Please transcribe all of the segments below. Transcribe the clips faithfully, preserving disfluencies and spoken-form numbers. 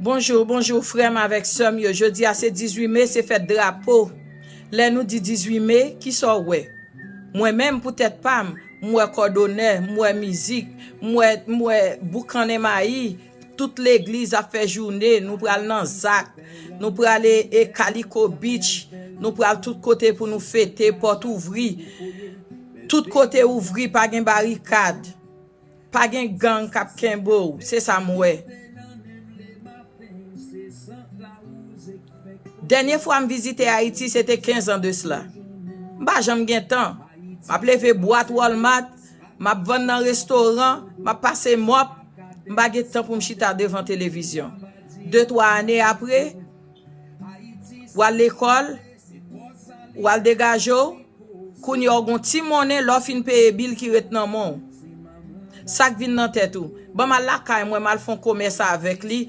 Bonjou, bonjou, frè m avèk sè m yo. Jodi a se dizuit me, se fèt drapo. Lè nou di dizuit me, kisa w wè? Mwen menm, pou tèt pa m, m wè kòdonè, m wè mizik, m wè, m wè boukannen mayi, tout legliz ap fè jounen, nou pral nan Zak, nou pral e, e Kaliko Beach, nou pral tout kote pou nou fete, pòt ouvri. Tout kote ouvri, pa gen barikad. Pa gen gang k ap kenbe w, se sa m wè. Dènye fwa m vizite Ayiti, se te kenz an de sila. M pa janm gen tan. M ap leve bwat Walmart, m ap vann nan restoran, m ap pase mòp, m pa gen tan pou m chita devan televizyon. De, twa ane apre, w al lekòl, w al degaje w, kounye a w gon ti monnen lè w fin peye bil ki ret nan men w. Sa k vin nan tèt ou? Ban m al lakay mwen, m al fè yon komès avèk li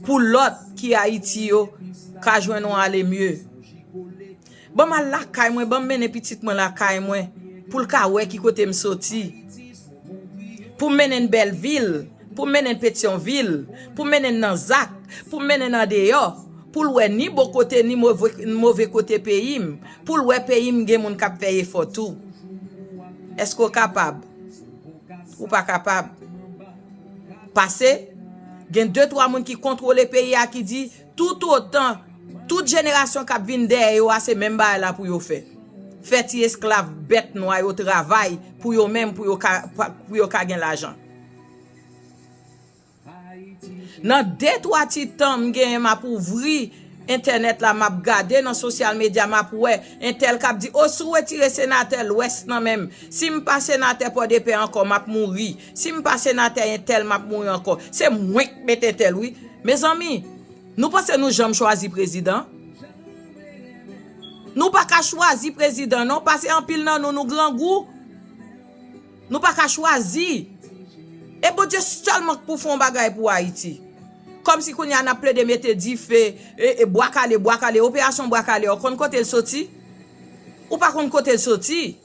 pou lòt ki Ayiti yo ka jwenn yon ale mye. Ban m al lakay mwen, ban m mennen pitit mwen lakay mwen pou l ka wè ki kote m soti. Pou m mennen n Bèlvil, pou m mennen n Petyonvil, pou m mennen n nan Zak, pou m mennen n andeyò, pou l wè ni bon kote ni move, move kote peyi m, pou l wè peyi m gen moun k ap fè efò tou. Èske w kapab? Ou pa kapab. Pase, gen de, twa moun ki kontwole peyi a ki di, toutotan, tout jenerasyon k ap vin dèyè yo a, se menm bagay la pou yo fè. Fè ti esklav bèt nwa yo travay pou yo menm, pou yo ka, pou yo ka gen lajan. Nan de, twa ti tan m genyen, m ap ouvri entènèt la, m ap gade nan sosyal medya, m ap wè entèl k ap di, o, si w retire senatè Lwès nan men m, si m pa senatè Pòdepè ankò, m ap mouri. Si m pa senatè entèl, m ap mouri ankò. Se mwen k mete entèl, wi. Mezanmi, nou panse nou janm chwazi prezidan? Nou pa ka chwazi prezidan, non, paske anpil nan nou, nou grangou. Nou pa ka chwazi. E Bondye sèlman k pou fè yon bagay pou Ayiti. Kòmsi kounye a n ap plede mete dife, e, e, bwa kale, bwa kale, operasyon bwa kale, ou konn kote l soti? Ou pa konn kote l soti.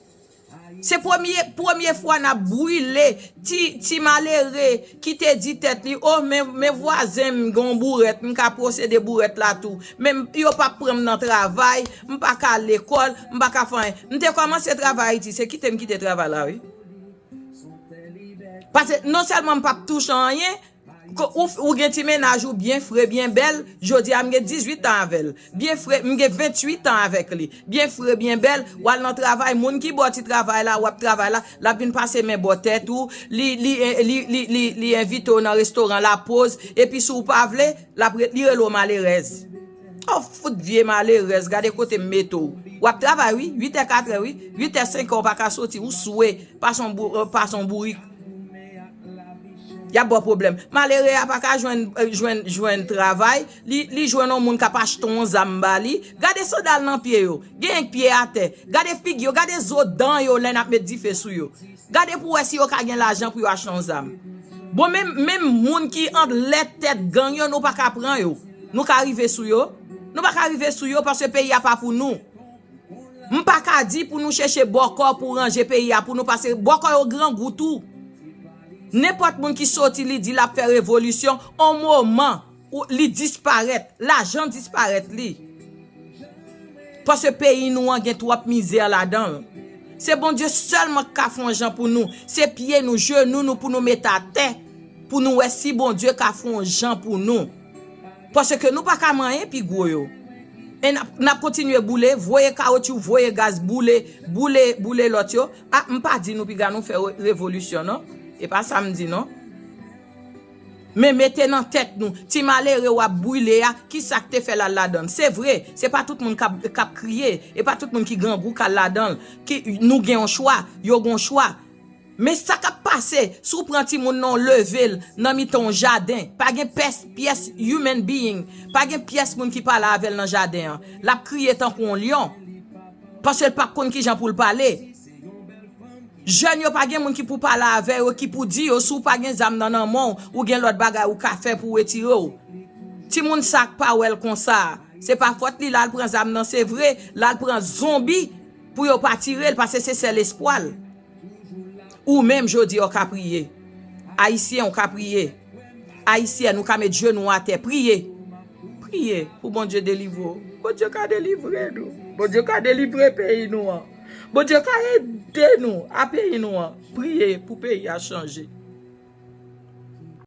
Se premye, premye fwa n ap brile ti, ti malere ki te di tèt li, o, men, men vwazen m gen yon bourèt, m ka posede bourèt la tou. Men m, yo p ap pran m nan travay, m pa ka al lekòl, m pa ka fè anyen. M te kòmanse travay Ayiti, se kite m kite travay la, wi. Paske non sèlman m p ap touche anyen, ke ou, ou gen ti mennaj ou byen fre, byen bèl, jodi a m gen dizuit an avè l. Byen fre, m gen venntuit an avèk li. Byen fre, byen bèl, w al nan travay, moun ki ba w ti travay la, w ap travay la, l ap vin pase men bò tèt ou, li, li, li, li, li, li envite w nan restoran La Pause, epi si w pa vle, l ap re-, li rele w malerèz. O fout vye malerèz, gade kote m mete w. W ap travay wi, uit è, kat è wi, uit è, senk è w pa ka soti, ou swe, pase yon bou-, pase yon bourik. Y ap ba w pwoblèm. Malere a pa ka jwenn, jwenn, jwenn travay, li, li jwenn yon moun k ap achte yon zam ba li. Gade sandal nan pye yo. Gen k pye atè. Gade figi yo, gade zo dan yo lè n ap met dife sou yo. Gade pou w wè si yo ka gen lajan pou yo achte yon zam. Bon, menm, menm moun ki anlè tèt gang yo, nou pa ka pran yo. Nou ka rive sou yo? Nou pa ka rive sou yo paske peyi a pa pou nou. M pa ka di pou nou chèche bòkò pou ranje peyi a pou nou, paske bòkò yo grangou tou. Nenpòt moun ki soti li di l ap fè revolisyon, on moman, ou, li disparèt, lajan disparèt li. Paske peyi nou an gen twòp mizè ladan l. Se Bondye sèlman k ka fè yon jan pou nou. Se pye nou, jenou nou pou nou met atè, pou nou wè si Bondye ka fè yon jan pou nou. Paske nou pa ka manyen pi gwo yo. E n ap, n ap kontinye boule, voye kawotchou, voye gaz, boule, boule, boule lòt yo. A, m pa di nou piga nou fè re-, revolisyon, non. E pa sa m di, non. Men mete nan tèt nou, ti malere w ap brile a, kisa k te fè l al ladan l? Se vre, se pa tout moun k ap, k ap kriye, e pa tout moun ki grangou k al ladan l. Ki, nou gen yon chwa, yo gen yon chwa. Men sa k ap pase, si w pran timoun nan w leve l nan mitan yon jaden, pa gen pès, pyès human being, pa gen pyès moun ki pale avè l nan jaden an. L ap kriye tankou yon lyon. Paske l p ap konn kijan pou l pale. Jèn yo pa gen moun ki pou pale avè yo, ki pou di yo, si w pa gen zam nan nan men w, ou gen lòt bagay ou ka fè pou w retire w. Timoun sa k pa wè l konsa, se pa fòt li, l al pran zam nan, se vre, l al pran zonbi pou yo pa tire l, paske se sèl espwa l. Ou menm, jodi a, w ka priye. Ayisyen, w ka priye. Ayisyèn, ou ka met jenou w atè, priye. Priye pou Bondye delivre w. Bondye ka delivre nou. Bondye ka delivre peyi nou an. Bondye ka ede nou a peyi nou an. Priye pou peyi a chanje.